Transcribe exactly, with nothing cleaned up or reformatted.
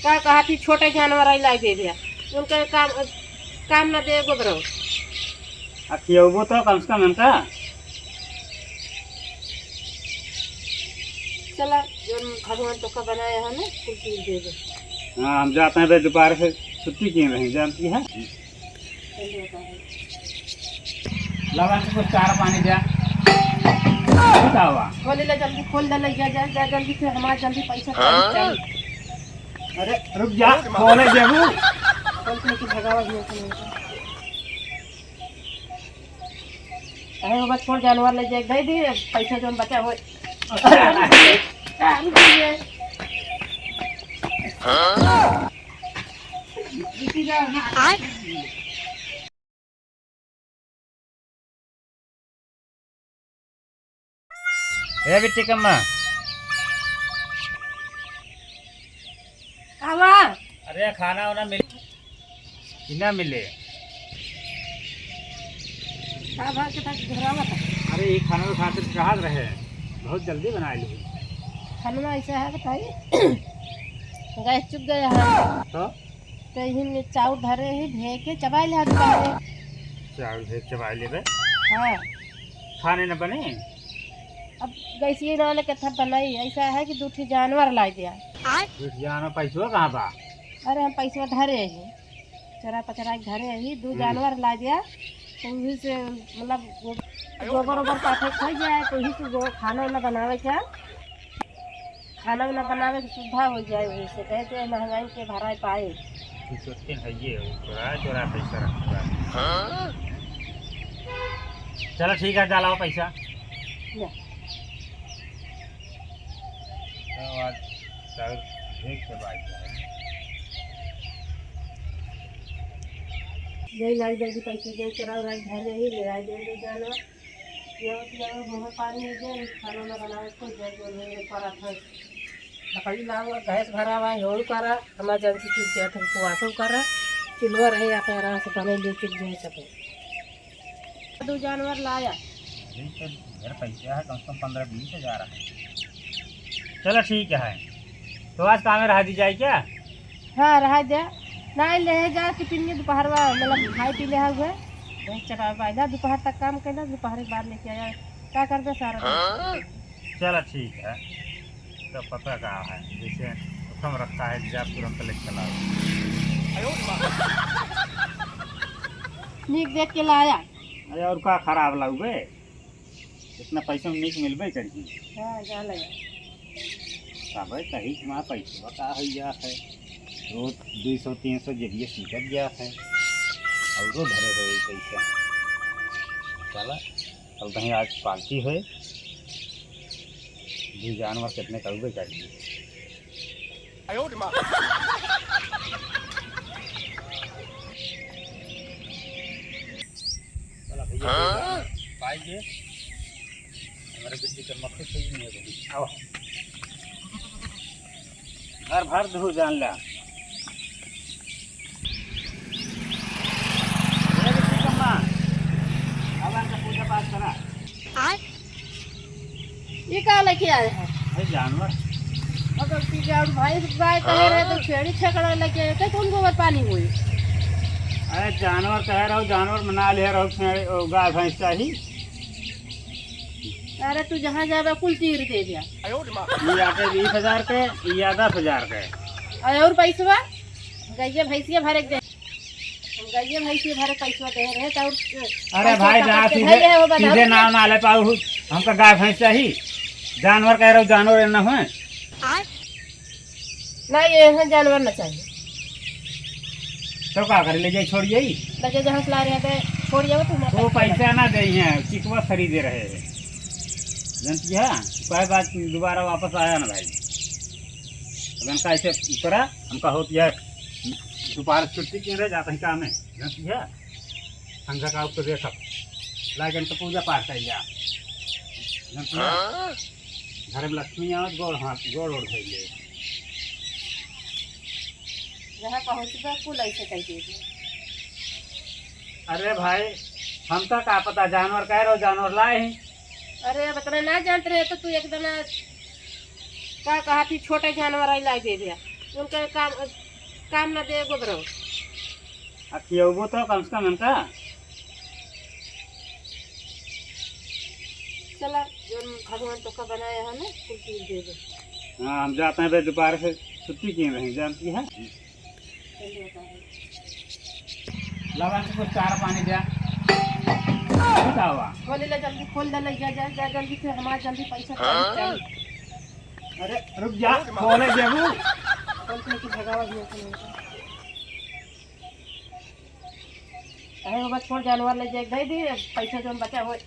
का कहा थी, छोटे जानवर आई लाई दे दिया, उनका काम, काम ना दे गोबरो। आ खियौबो तो कम से कम इनका। चला, जो भगवान तो का बनाया है ना, कुल चीज दे दे। हाँ, हम जाते हैं भाई, दोपहर से छुट्टी किए रहे, जानती है। लगा के कुछ चारा पानी दे। का हुआ? खोले ले जल्दी, खोल दे ले, जा, जा, जा जल्दी से, हमार जल्दी पैसा चाहिए, चाहिए। अरे रुक जा, खोले देबू। खोल के लेके भगावा भी होता नहीं। अरे वो बस छोड़, जानवर ले जाए, दे दी पैसा जोन बचा होए। अरे रुक जा। ए बिट्टी कम्मा। का बा? अरे खाना वाना मिल कि ना मिले? का बा के तक घरावा था? अरे ये खाना तो खातिर चाहत रहे, बहुत जल्दी बना ली। खाना ऐसा है बताई, गैस चुक गया है। तो? तो इही में चाउर धरे ही, धे के चबाई ले हाथ बाहरे। चाउर धे के चबाई लेबे? हाँ। खाने न बने? अब गैसिए ना वाले के था बनाई, ऐसा है कि दू ठे जानवर ला दिया। दू ठे जानवर, पैसवा कहाँ बा? अरे हम पैसवा धरे ही, चोरा पचरा के धरे ही, दू हम्म। जानवर ला दिया, तो उही से मतलब गो-, गोबर ओबर पाथे खा जाए, तो उही से गो-, खाना वाना बनावे के। खाना उना बनावे के सुविधा हो जाए, वही से कहे के महंगाई के भराए पाए। तू सोचते हैं ये हो, चोरा चोरा पैसा रखता है। हाँ? चलो ठीक है, डालाओ पैसा। ले। तो आज सर भेज के बात है। ले लाई जल्दी पैसे दे, चोरा उरा के घर ही ले आई, दे दे जाना। पियावा, पियावा, मुँह पानी हो गया, खाना ना बनावे, कोई जरूरत नहीं है, पड़ा था। लकड़ी लावा, गैस भरावा, यही करा, इमरजेंसी चुप जाए, तुमको वासो करा, चूल्हा रहे, आप आराम से बने, ले चुप जाए सके। दो जानवर लाया। यही तो ढेर पैसा है, कम से कम पन्द्रह बीस हजार है। चलो ठीक है, तो आज काम में रहा दी जाए क्या? हाँ, रहा दे। ना ले जा कि पिनिए दोपहरवा, मतलब, खाई पी ले हुए। वही चबावे पाए जा, दोपहर तक काम कैला, दोपहर के बाद लेके आया। का करबे सारा दिन? हाँ? चला ठीक है, तो पता का है, जैसे हुक्म रखता है, जा तुरंत लेके चला आओ। नीक देख के लाया। अरे और का खराब लगबे? इतना पैसा में नीक मिलबे करी। हाँ, जा ले। तबे कही कि वहाँ पैसा का है, या है। रोज दो सौ तीन सौ जेबिया सीखत गया है। और वो धरे रहे पैसा। चला, अब कहीं आज पार्टी होए। दो जानवर कितने का उबे कर लिए। चला भैया, हाँ? पाएंगे। हमारे बिजली का मक्खी सही नहीं है भाई। आओ। घर भर दो जान ला। अरे बिजली कम्मा, अब आके पूजा पाठ करा। आय? ये का लेके आए हैं? अरे जानवर। अगर पी जाओ भाई, गाय कहे रहे तो हाँ। छेड़ी छकड़ा लेके आए, तो कौन गोबर पानी हुई? अरे जानवर कहे रहो, जानवर में ना ले रहो, छेड़ी, ओ, गाय भैंस चाही। अरे तू जहाँ जाबे कुल चीर दे दिया। ये आके बीस हजार के, ये दस हजार के। अरे और पैसवा? गइया भैंसिया भरे के दे। हम गइया भैंसिया भरे पैसवा दे रहे, तो और अरे पैसा भाई, पकड़ ना, के सीधे, धइले हो, बताओ सीधे ना। नाम ना ले पाऊ, हमका गाय भैंस चाही, जानवर कह रहे हो, जानवर ना होए। ना, ये यहाँ जानवर ना चाहिए। तो का करे, ले जाई, छोड़ जाई? ले जा, जहाँ से ला रहे थे, छोड़ जाओ तुम। वो पैसा ना दे हैं, चिकवा खरीदे रहे हैं, जानती है, कहे बात दोबारा वापस आया ना भाई। अब इनका ऐसे उतरा, हमका होती है, दोपहर छुट्टी के रह जाता है काम में, जानती है, संझा का उसको देखब, लाइक इनका पूजा पाठ कर लिया, जानती है, घर में लक्ष्मी आवत, गोड़ हाथ, गोड़ ओड़ धइले। जहाँ पहुँचबे, कुल ऐसे कह दीजिए। अरे भाई, हमका का पता, जानवर कह रहो, जानवर लाए ही। अरे, अब इतना ना जानत रहे तो तू एकदम का कहा थी, छोटे जानवर आई लाई दे दिया। उनका काम, काम ना दे एगो बरौ। आ खियौबो तो कम से कम हमका। चला, जौन भगवान तोका बनाया है ना, कुल चीज दे दे। हाँ, हम जाते हैं भाई, दोपहर से छुट्टी किए रहे, जानती है। चलिए, बताओ। लगा के कुछ चारा पानी दे। बतावा। खोले ले जल्दी, खोल दे ले, जा, जा, जा, जल्दी से, हमार जल्दी पैसा चाहिए, चाहिए। अरे, रुक जा, खोले देबू। खोल के लेके भगावा भी होता नहीं तो। अरे बाबा, छोड़, जानवर ले जाए, दे दी, पैसा जौन बचा होए।